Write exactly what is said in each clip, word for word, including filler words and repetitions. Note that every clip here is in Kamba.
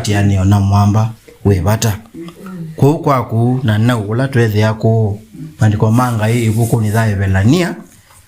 Tianĩo na mwamba wĩ vata. Kũu kwaku na nau ũla twethĩa kũũ, maandĩko ma Ngai ĩvukunĩ ya Evelania,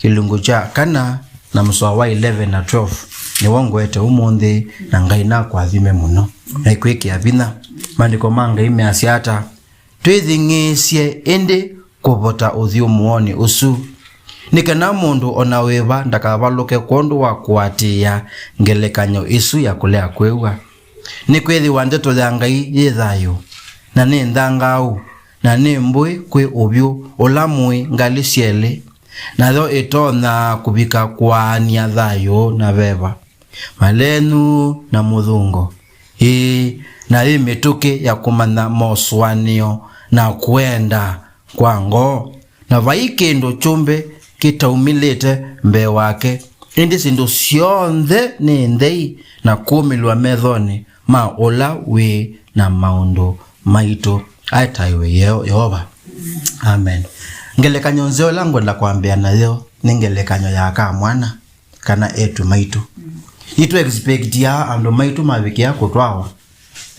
kĩlungu kya kana na mũsoa wa eleven na twelve, nĩw'o ngwete ũmũnthĩ, na Ngai nakũathime mũno. Na ikwĩkĩa vinya. Maandĩko ma Ngai measya ata? Twĩthing'ĩĩsye ĩndĩ kũvota ũthyũmũonĩ ũsu, nĩ kana mũndũ o na wĩva ndakavalũke kwondũ wa kũatĩĩa ngelekany'o ĩsu ya kũlea kwĩw'a. Nĩkwĩthĩwa ndeto ya Ngai yĩ thayũ, na nĩ nthangaau, na nĩ mbũĩ kwĩ ũvyũ ũla mũĩ ngalĩ syelĩ, nayo ĩtonya kũvika kũaany'a thayũ na veva, malenyu na mũthũngo, ĩĩ, na yĩ mĩtũkĩ ya kũmanya mosũanĩo na kwenda kwa ngoo, na vai kĩndũ kyũmbe kĩtaumĩlĩte mbee wake, ĩndĩ syĩndũ syonthe nĩ nthei na kũmĩlw'a methonĩ ma ũla wĩ na maũndũ maitũ. Ataĩwe Yeo-, Yeova. Amen. Ngelekany'o nzeo ĩla ngwenda kwambĩa nayo nĩ ngelekany'o ya kamwana kana eĩtu maitũ. Nĩtũ expectia andũ maitũ mavikĩa kũtwawa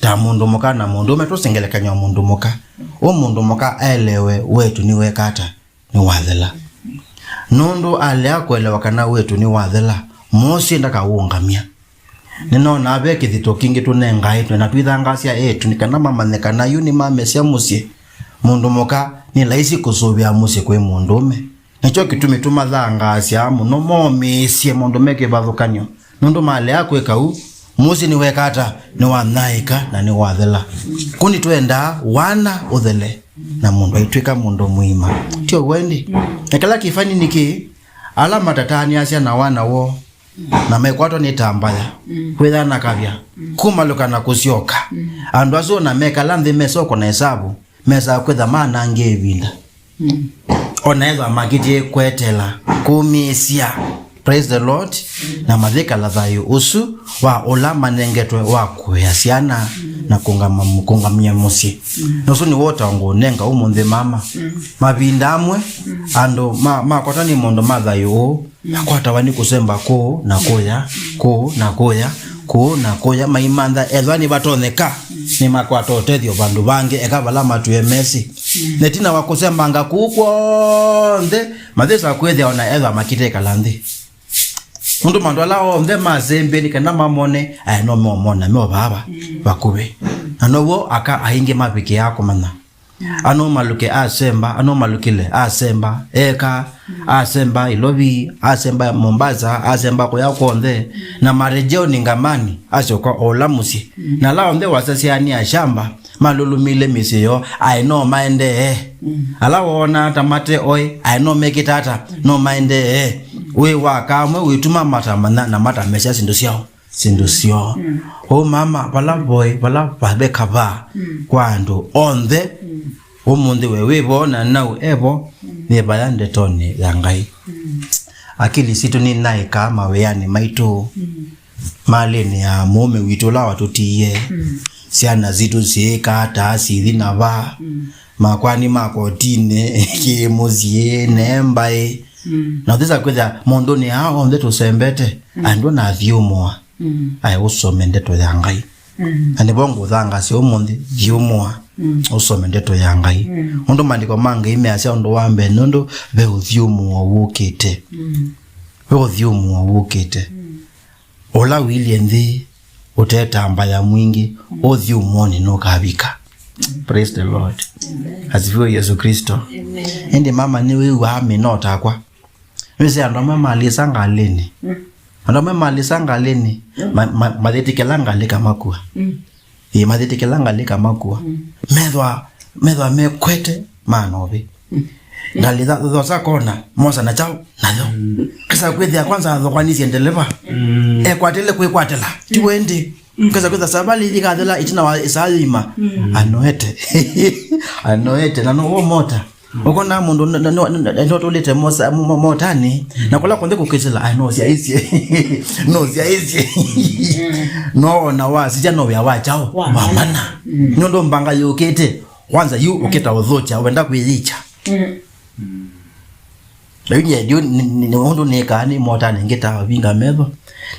ta mũndũ mũka na mũndũũme, tũsĩ ngelekany'o ya mũndũ mũka. Ũ mũndũ mũka aelewe wetu nĩweka ata? Nĩwathela. Nũndũ alea kũelewa kana wetu nĩwathela, mũsyĩ ndakawũngamya. Nĩnonaa ve kĩthito kingĩ tũnengaĩtwe na twĩthangaasya eĩtu nĩ kana mamanye kana yu nĩmamesya mũsyĩ. Mũndũ mũka nĩ laisi kũsũvĩa mũsyĩ kwĩ mũndũũme. Nĩkyo kĩtumi tũmathangaasya mũno momĩĩsye maũndũ me kĩvathũkany'o, nũndũ malea kwĩka ũu, mũsyĩ nĩweka ata? Nĩwanyaĩĩka na nĩwathela. Kũu nĩtwendaa wana ũthele na mũndũ aitw'ĩka mũndũ mũima. Ti ũw'o ĩndĩ? Na kĩla kĩvani nĩ kĩĩ, ala matataanĩasya na wana woo na maikwatwa nĩ tambaya, kwĩyanakavya, kũmalũka na kũsyoka, andũ asu o na mekala nthĩ mesoko na ĩsavu, mesaa kwĩtha manangĩe ĩvinda. Mm. O na ethwa makĩtie kweteela, kũmĩĩsya. Praise the Lord. Mm. Na mathĩkala thayũ ũsu wa ũla manengetwe wa kũea syana, mm, na kũngama-, kũngamya mũsyĩ. Mm. Na ũsu nĩw'o ũtao ngũũnenga ũmũnthĩ, mama. Mm. Mavinda amwe, mm, andũ ma-, makwatwa nĩ maũndũ ma thayũ ũũ, makwatawa nĩ kũsemba kũũ na kũya, kũũ na kũya, kũũ na kũya, maimantha ethwa nĩvatonyeka nĩmakwata ũtethyo vandũ vangĩ, eka vala matwĩe mesĩ. Na ĩtina wa kũsembanga kũu kw'onthe, mathĩsa kwĩthĩa o na ethwa makĩtekala nthĩ. Nũndũ maũndũ ala onthe masembie nĩ kana mamone, aĩ no momona me o vaa vakuvĩ. Na now'o aka aingĩ mavikĩaa kũmanya. Anomalũke asemba, anomalũkile asemba, eka, asemba Ilovi, asemba Mombasa, asemba kũya kw'onthe, na marejeo nĩ ngamani, asyoka o ũla mũsyĩ. Na ala onthe wasasya nĩ ashamba, malũlũmile mĩsyĩ yoo, aĩ no maendee. Ala woonaa ta mate oĩ, aĩ no mekĩta ata, no maendee. Wĩ wa kamwe wĩtuma matamanya na matamesya syĩndũ syao. Syĩndũ syoo. Mm. Ũu mama, vala voi, vala vaveka vaa, mm, kwa andũ onthe, mm, ũmũnthĩ we wĩ vo na nau e vo, mm, nĩ vaya ndetonĩ ya Ngai. Mm. Akili sitũ ninaĩkaa mawĩanĩ maitũ, mm, malĩnĩ ya mũũme witũ ũla watũtiie, mm, syana sitũ syĩkaa ata, sithi na va, mm, makwani ma kotinĩ, kĩ mũsyĩ, ne mbaĩ. Mm. Na ũthĩsa kwĩthĩa maũndũnĩ aa onthe tũsembete, mm, andũ na athyũmũa. Mm. Aĩ ũsome ndeto ya Ngai. Mm. Na nĩvo ngũthangaasya ũmũnthĩ, thyũmũa, mm, ũsome ndeto ya Ngai. Mm. Ũndũ maandĩko ma Ngai measya ũndũ wa mbee, nũndũ ve ũthyũmũo wũkĩte. Mm. Ve ũthyũmũo wũkĩte. Mm. Ũla ũilye nthĩ ũtetambaya mwingĩ, mm, ũthyũmũonĩ nũkavika. Mm. Praise the Lord. Amen. Asifiwe Yesu Kristo. Amen. Ĩndĩ mama, nĩwĩw'aa mĩnoo takwa? Nĩwĩsĩ andũ amwe malĩsa ngalĩnĩ. Mm. Andũ amwe malĩsa ngalĩnĩ, mm, ma-, ma-, mathĩtĩkĩla ngalĩ kamakua. Mm. Ĩĩ, mathĩtĩkĩla ngalĩ kamakua. Mm. Methwa, methwa mekwete manovĩ. Mm. Ngalĩ tha-, thosa kona, mosa na chao, nayo. Mm. Kesa kwĩthĩa kwanza athokwanisye ndeleva. Mm. Ekwatĩle kwĩkwatĩla. Ti wendi. Mm. Kesa kwĩtha savalĩ ĩthikathela ĩtina wa ĩsaa yĩima. Mm. Anoete. Anoete, na no mota. Ũkona mũndũ n-, n-, n-, n-, notũlĩte mosa-, mo-, mo-, motanĩ, na kũla kũnthe kũkĩsĩla, ai, nosyaĩsye. Nosyaĩsye. Noona wasisya no wĩa wa kyaũ? Wa mana. Wa mana. Mm. Nũndũ mbanga yũkĩte, kwanza yu ũkĩta ũthũkya, wenda kwĩyĩkya. Mm. Na yu nĩ, nĩ, nĩ, nĩ ũndũ nĩkaa nĩ motanĩ ngĩtaa vinga metho.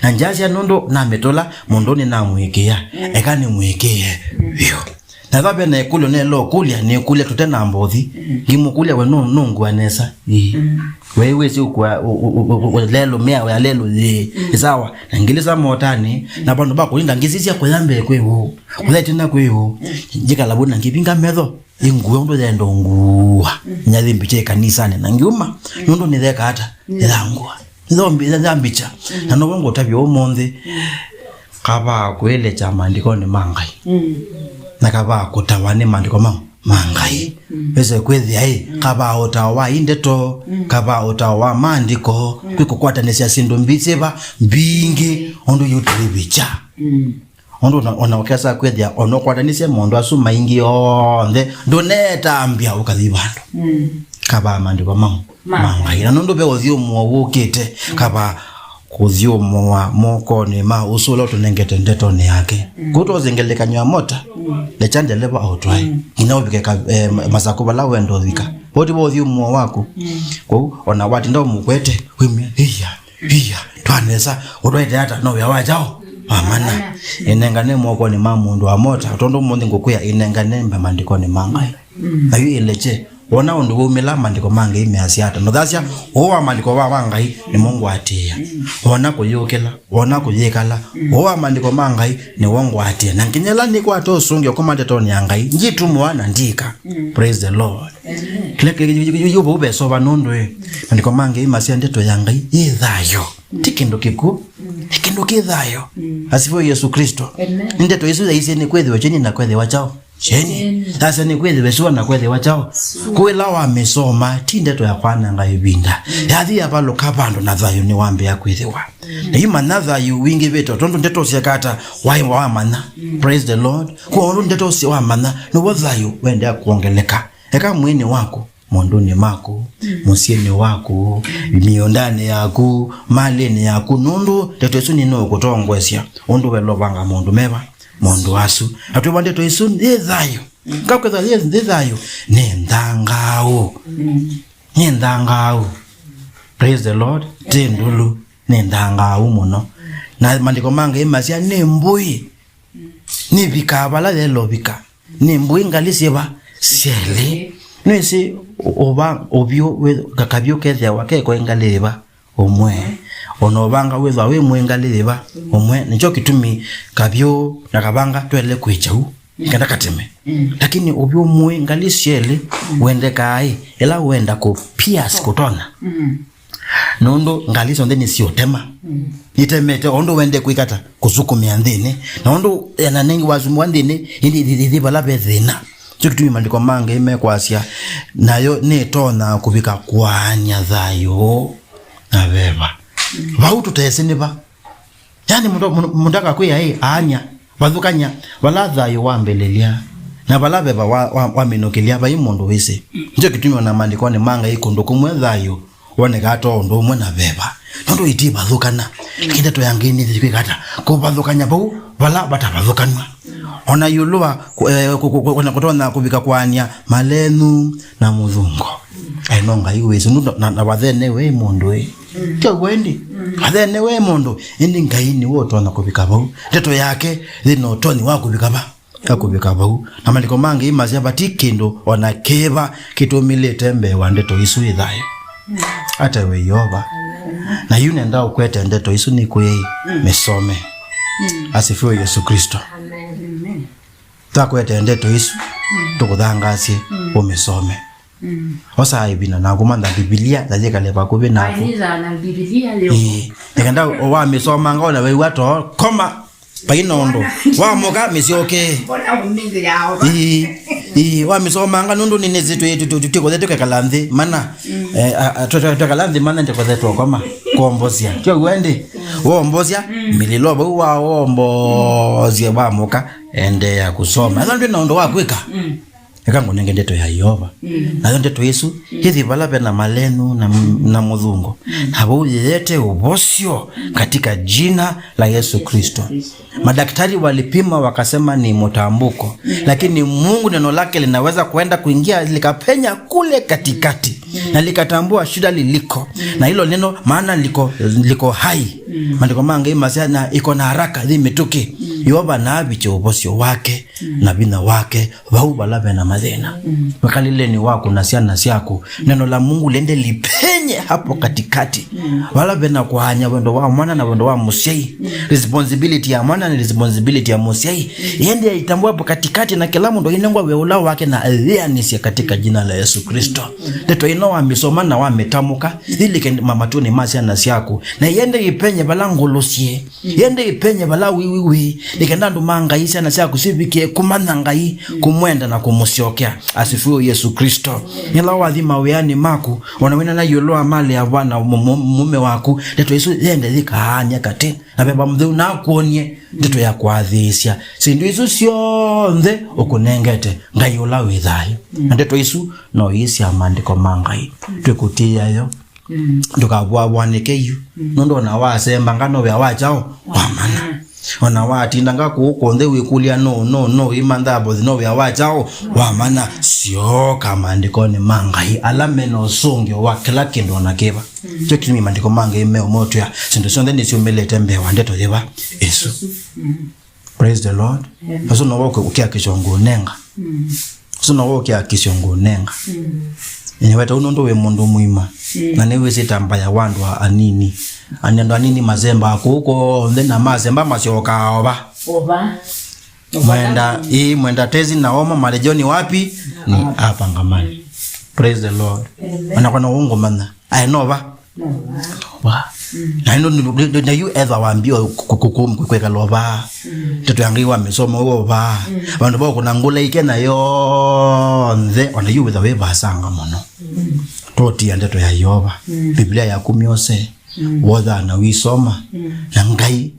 Na ngyasya nũndũ namĩtũla, mũndũ nĩnamũĩkĩĩa, eka nĩmũĩkĩĩe vyũ. Na ethĩwa ve na ĩkũlyo nĩlũkũlya, nĩkũlya tũte na mbothi. Ngĩmũkũlya, we nũ-, nũngũa nesa? Ĩĩ. We wĩsĩ ũkũa, ũ-, ũ-, ũ-, ũ-, lelũ mĩao ya lelũ yĩ. Ĩ sawa. Na ngĩlĩsa motanĩ, na vandũ va kũlinda ngĩsisya kũya mbee kwĩ ũũ, kũya ĩtina kwĩ ũũ. Njĩkala vau na ngĩvinga metho, ĩngũa ũndũ yenda ũngũa. Nyathi mbicha ĩkanisanĩ na ngiuma, nũndũ nĩtheka ata? Nĩthangũa. Nĩthombi-, nĩthambikya. Na now'o ngũtavya ũmũnthĩ, kavaa kwĩlekya maandĩkonĩ ma Ngai. Na kavaa kũtawa nĩ maandĩko ma, ma Ngai. Wĩse kwĩthĩa ĩ, kavaa ũtao wa ĩ ndeto, kavaa ũtao wa maandĩko, kwĩ kũkwatanĩsya syĩndũ mbi syĩva mbingĩ, ũndũ yũtũĩvikya. Ũndũ ona, ona ũkesa kwĩthĩa, ona ũkwatanĩsye maũndũ asu maingĩ onthe, ndũnetambya ũkathi vandũ. Kavaa maandĩko mau ma Ngai. Na nũndũ ve ũthyũmũo wũkĩte, kavaa kũthyũmũa mokonĩ ma ũsu ũla ũtũnengete ndetonĩ yake. Kũu twose ngelekany'o ya mota, lekya ndeleva aũtwae. Nginya ũvike ka-, eh, ma-, Masakũ vala wenda ũvika. Ũti wa ũthyũmũo waku. Kũu, ona watinda ũmũkwete, wĩmwĩa, "Ia, ia, twanesa, ũtwaĩte ata? No wĩa wa kyaũ? Wa mana. Ĩnengane mokonĩ ma mũndũ wa mota, tondũ ũmũnthĩ ngũkwĩa, ĩnengane mbe maandĩkonĩ ma Ngai." Na yu ĩlekye, wona ũndũ waumĩla, maandĩko ma Ngai measya ata? Nothasya, ũũ wa maandĩko wa, wa Ngai nĩmo ngwatĩĩa. Wona kũyĩũkĩla, wona kũyĩkala, ũũ wa maandĩko ma Ngai nĩw'o ngwatĩĩa. Na nginya ĩla nĩkwata ũsũngĩo kuma ndetonĩ ya Ngai, ndyĩtumũa na ndika. Praise the Lord. Kĩla kĩ-, yu-, yu-, yu-, vau vesova nũndũ ĩ, maandĩko ma Ngai masya ndeto ya Ngai yĩ thayũ. Ti kĩndũ kĩkw'ũ, nĩ kĩndũ kĩ thayũ. Asifiwe Yesu Kristo. Nĩ ndeto isu yaisye nĩ kwĩthĩwa kyeni na kwĩthĩwa kyaũ? Kyeni. Yasya nĩ kwĩthĩwa sua na kwĩthĩwa kyaũ? Kwĩla wamĩsoma, ti ndeto ya kwananga ĩvinda. Yathi yavalũka vandũ na thayũ nĩwambĩa kwĩthĩwa. Na imanya thayũ wingĩvĩte, tondũ ndeto syekata, wai wamanya. Praise the Lord. Kwa ũndũ ndeto sya wamanya, nĩw'o thayũ wendea kuongeleka. Eka mwĩnĩ waku, maũndũnĩ maku, mũsyĩnĩ waku, mĩũndanĩ yaku, malĩnĩ yaku, nũndũ ndeto isu nĩnũkũtongoesya ũndũ wela ũvanga maũndũ meva, maũndũ asu. Na twĩva ndeto isu nĩ thayũ. Ngakwĩtha yĩ nthĩ thayũ, nĩ nthangaau. Nĩ nthangaau. Praise the Lord. Ti ndũlu. Nĩ nthangaau mũno. Na maandĩko ma Ngai masya nĩ mbũĩ. Nĩvikaa vala yela ũvika. Nĩ mbũĩ ngalĩ syĩva? Syelĩ. Nĩwĩsĩ ũva ũvyũ wĩ-, ka-, kavyũ kethĩawa kekwa ngalĩ yĩva? Ũmwe. Ona ũvanga wĩthwa wĩ mwĩ ngalĩ yĩva? Ũmwe. Nĩkyo kĩtumi kavyũ na kavanga twele kwĩkya u. Kenda kateme. Lakini ũvyũ mwĩ ngalĩ syelĩ wendekaa ĩ, ĩla wenda kũ pierce kũtonya. Nũndũ ngalĩ syonthe nĩsiũtema. Itemete o ũndũ wende kwĩkata kũsukumĩa nthĩnĩ. Na ũndũ yananengi wasumua nthĩnĩ, ĩndĩ ĩthi vala ve thĩna. Kyo kĩtumi maandĩko ma Ngai mekwasya, nayo nĩtonya kũvika kũaany'a thayũ na veva. Vau tũtesĩ nĩ va? Yani mũndũ, mũndũ, mũndũ akakwĩa, "Ĩ, aany'a, vathũkany'a vala thayũ wambĩlĩlya, na vala veva wa, wa, waminũkĩlya, vai mũndũ wĩsĩ." Nĩkyo kĩtumi ona maandĩkonĩ ma Ngai kũndũ kũmwe thayũ wonekaa to ũndũ ũmwe na veva. Nũndũ itivathũkana. Kĩ ndeto ya Ngai nĩyĩkwĩka ata? Kũvathũkany'a vau vala vatavathũkanw'a. Ona ĩũlũ wa kũ-, eh, kũ-, kũ-, kũ-, ona kũtonya kũvika kũaany'a malenũ na mũthungo. Aĩ no Ngai wĩsĩ, nũndũ na, na vathene we mũndũ ĩ. Ti ũguo ĩndĩ? Vathene we mũndũ, ĩndĩ Ngai nĩwe ũtonya kũvika vau. Ndeto yake yĩ na ũtonyi wa kũvika va? Ya kũvika vau. Na maandĩko ma Ngai masya vati kĩndũ ona kĩva kĩtũmĩlĩte mbee wa ndeto isu ĩ thayũ. Ata we Yeova. Na yu nenda ũkwete ndeto isu nĩkwĩai mĩsome. Asifiwe Yesu Kristo. Amen. Twakwete ndeto isu, tũkũthangaasye, ũmĩsome. Osa ĩvinda naku mantha Mbivilia, na yĩkale vakuvĩ naku. Aitha na Mbivilia yo. Ĩĩ. Nĩkenda wamĩsomanga ona wĩw'a too, koma, vai na ũndũ. Wamũka, mĩsyokee. Mbona ũmĩthĩ yao? Ĩĩ. Ĩĩ, wamĩsomanga nũndũ nĩnĩsĩ twĩ-, tũ-, tũ-, tũtikothe tũkekala nthĩ, mana. Eh, a, a, tũ-, tũ-, twekala nthĩ, mana ndĩkothe twakoma. Kwombosya. Tyo w'o ĩndĩ? Wombosya, mĩlĩlo vau wawombosya, wamũka. Endeea kũsoma. Ethĩwa ndwĩ na ũndũ wa kwĩka, eka ngũnenge ndeto ya Yeova. Nayo ndeto ĩsu yĩthi vala ve na malenũ na, na mũthungo. Na vau yĩyete ũvosyo katika jina la Yesu Kristo. Madaktari walipima wakasema ni mtambuko, lakini Mungu neno lake linaweza kuenda kuingia likapenya kule katikati na likatambua shida liliko. Na hilo neno maana liko, liko hai. Maandĩko ma Ngai masya, na ĩko na haraka yĩ mĩtũkĩ. Yeova naavikye ũvosyo wake na vinya wake vau vala ve na mathĩna. Mwĩkalĩlenĩ waku na syana syaku, neno la Mungu liende lipenye hapo katikati. Vala ve na kwaany'a wendo wa mwana na wendo wa mũsyai. Responsibility ya mwana nĩ responsibility ya mũsyai. Yende yaitambua hapo katikati, na kĩla mũndũ ainengwa wĩa ũla wake na ayĩanĩsye katika jina la Yesu Kristo. Ndeto ĩno wamĩsoma na wamĩtamũka, yĩlike ma-, matũnĩ ma syana syaku. Na yende ĩpenye vala ngũlũ syĩ. Yende ĩpenye vala wiwi wĩ. Nĩ kenda andũ ma Ngai, syana syaku sivikie kũmanya Ngai, kũmwenda na kũmũsyokea. Asifiwe Yesu Kristo. Nĩla wathi mawĩanĩ maku, ona wĩna na ĩũlũ wa malĩ ya vwana mu-, mu-, mume waku, ndeto ĩsu yende yĩkaany'a katĩ. Na Veva Mũtheu nakwony'e ndeto ya kwathĩĩsya syĩndũ isu syonthe ũkũnengete Ngai ũla wĩ thayũ. Na ndeto isu no iisya maandĩko ma Ngai. Twĩkũtĩĩa yo. Ndũkavũavũanĩke yu. Nũndũ ona wasemba ngano wĩa wa kyaũ? Wa mana. Ona watindanga kũũ kũnthĩ wĩkũlya no, no, no, imantha bothi no wĩa wa kyaũ? Wa mana. Syoka maandĩkonĩ ma Ngai, ala mena ũsũngĩo wa kĩla kĩndũ ona kĩva. Kyo kĩtumi maandĩko ma Ngai meũmotwĩa, syĩndũ syonthe nĩsyumĩlĩte mbee wa ndeto yĩva? Ĩsu. Praise the Lord. Amen. Ũsu nowe ũkĩakĩsyo ngũnenga. Ũsu nowe ũkĩakĩsyo ngũnenga. Nĩweta ũu nũndũ wĩ mũndũ mũima. Na nĩwĩsĩ ta mbaya wa andũ a-, anini. Ani andũ anini masembaa kũu kw'onthe na masemba masyokaa ova. Ova. Mwenda, ii, mwenda tezi na oma marejoni wapi? Ni hapa Ngamani. Praise the Lord. Amen. Ona kwa na ũngũmanya. Aĩ nova. Nova. Na ĩno nĩ, nĩ, nĩ, na yu etha wambia kwĩkala ova. Ndeto ya Ngai wamĩsoma ova. Vandũ va kũna ngũla ikena yonthe, ona yu wĩtha wĩ vasanga mũno. Tũtia ndeto ya Yeova. Biblia yaku myose. Wotha na wisoma. Na Ngai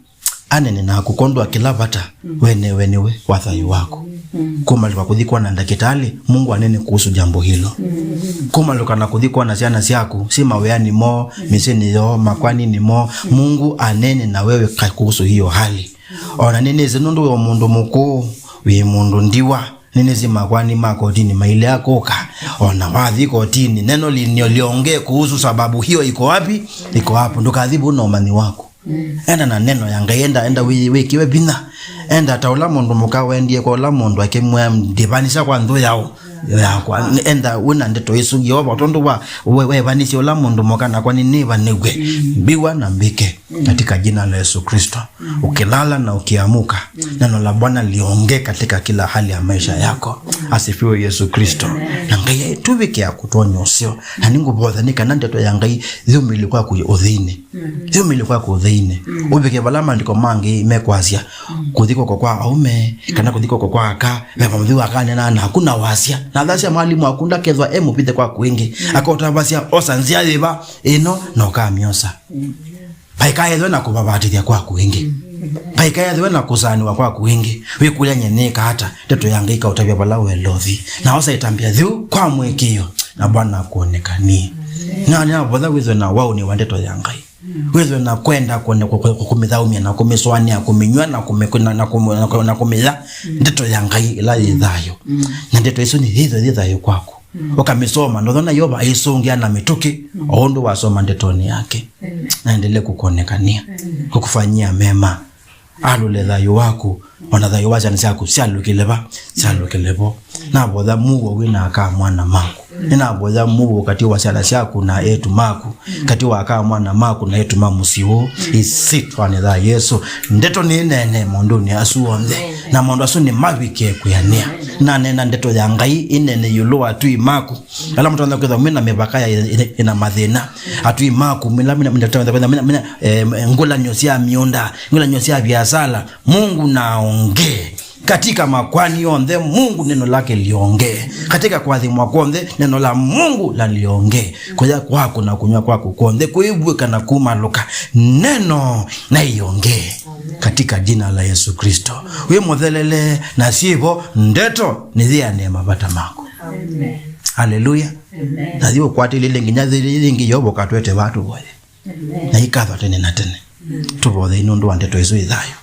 anene naku kwondũ wa kĩla vata, we newe nĩwe wa thayũ waku. Kũmalũka kũthi kwona ndakĩtalĩ, Mungu anene kuhusu jambo hilo. Kũmalũka na kũthi kwona syana syaku, si mawĩanĩ moo, mĩsyĩnĩ yoo, makwaninĩ moo, Mungu anene na wewe ka-, kuhusu hiyo hali. Ona nĩnĩsĩ nũndũ wĩ o mũndũ mũkũũ, wĩ mũndũ ndiwa, nĩnĩsĩ makwani ma kotini mailea kũka. Ona wathi kotini, neno linio liongee kuhusu sababu hiyo iko wapi? Iko hapo. Ndũkathi vau na ũmanyi waku. Enda na neno ya Ngai, enda, enda wĩ-, wĩkĩwe vinya. Enda ta ũla mũndũ mũka wendie kwa ũla mũndũ akĩmwĩa, "Ndĩvanĩsya kwa nthũ yaũ, yakwa." Enda wĩ na ndeto ĩsu, Yeova, tondũ wa we, wevanĩsye ũla mũndũ mũka nakwa nĩnĩvanĩw'e. Mbiwa na mbĩke katika jina la Yesu Kristo. Ukilala na ukiamuka, neno la Bwana liongee katika kila hali ya maisha yako. Asifiwe Yesu Kristo. Na Ngai aitũvikĩa kũtwonya ũseo. Na nĩngũvotha nĩ kana ndeto ya Ngai yumĩlye kwaku ũthĩinĩ. Yumĩlye kwaku ũthĩinĩ. Ũvike vala maandĩko ma Ngai mekwasya, kũthi kw'oko kwa aume, kana kũthi kw'oko kwa aka, Veva Mũtheu akanena naku na wasya. Na athasya mwalimu waku ndakethwa e mũvithe kwaku ĩngĩ. Akotavasya, "Osa nzĩa yĩva ĩno?" Na ũkamyosa. Vaikaethwe na kũvavatĩthya kwaku ĩngĩ. Vaikaethwe na kũsanĩwa kwaku ĩngĩ. Wĩkũlya, "Nye nĩka ata ndeto ya Ngai ĩkaũtavya vala ũeleũthi?" Na osa ĩtambya yĩu kwa mũĩkĩĩo, na Bwana akuonekanie. Na nĩnavoya wĩthwe na waũni wa ndeto ya Ngai. Wĩthwe na kwenda kũne-, kũ-, kũ-, kũmĩthaũmya na kũmĩsũanĩa, kũmĩnyw'a na kũmĩ-, na, na kũmĩ-, na kũ-, na kũmĩya ndeto ya Ngai ĩla yĩ thayũ. Na ndeto ĩsu nĩ yĩthwe yĩ thayũ kwaku. Ũkamĩsoma, ndothona Yeova aisũngĩa na mĩtũkĩ, o ũndũ wasoma ndetonĩ yake. Na endelee kũkuonekania, kũkũfanyia mema. Alũle thayũ waku, ona thayũ wa syana syaku syalũkĩle va, syalũkĩle vo. Navoya mũuo wĩ na aka mwana maku. Nĩnavoya mũuo katĩ wa syana syaku na etu maku, katĩ wa aka mwana maku na etu ma mũsyĩ ũũ. Ĩsĩtwanĩ ya Yesũ. Ndeto nĩnene maũndũnĩ asu onthe, na maũndũ asu nĩmavike kwĩanĩa. Nanena ndeto ya Ngai ĩnene ĩũlũ wa atũi maku. Ala mũtonya kwĩthwa mwĩ na mĩvaka ya, ĩ-, ĩ-, ĩna mathĩna. Atũi maku, mĩla, mĩna, mĩna, mĩna, mĩna, eh, ngũlanyo sya mĩũnda, ngũlanyo sya viasala. Mungu naongee. Katika makwani onthe, Mungu neno lake liongee. Katika kuathimwa kw'onthe, neno la Mungu na liongee. Kũya kwaku na kũnyw'a kwaku kw'onthe, kwĩvw'ĩka na kumalũka. Neno na iongee. Katika jina la Yesu Kristo. Wĩ mũthelele na syĩvo ndeto nĩyĩanĩe mavata maku. Amen. Haleluya. Amen. Na thiĩ ũkwatĩlĩle nginya thĩ yĩngĩ Yeova ũkatwete vaa tũvoye. Amen. Na ikathwa tene na tene. Amen. Tũvoyei nũndũ wa ndeto ĩsu ĩ thayũ.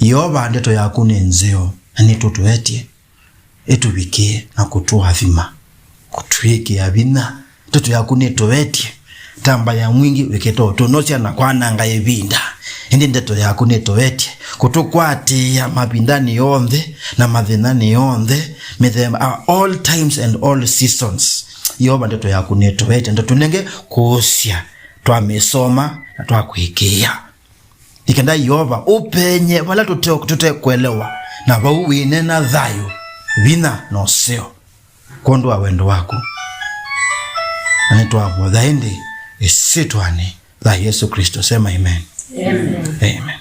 Yeova, ndeto yaku nĩ nzeo na nĩtũtũetye, ĩtũvikĩe na kũtũathima, kũtwĩkĩa vinya. Ndeto yaku nĩtũetye, Tamba ya mwingĩ wĩkĩte ũtũnosya na kwananga ĩvinda. Ĩndĩ ndeto yaku nĩtũetye kũtũkwatĩĩa mavindanĩ onthe na mathĩnanĩ onthe mĩthemba, uh, all times and all seasons. Yeova, ndeto yaku nĩtũetye, ndeto nenge kũsya twamĩsoma na twakwĩkĩĩa. Nĩkenda Yeova ũpenye vala tũte-, tũtekwelewa, na vau wĩneena thayũ, vinya na ũseo kwondũ wa wendo waku. Na nĩtwavoya ĩndĩ ĩsyĩtwanĩ ya Yesũ Klĩsto. Sema amen. Amen. Amen.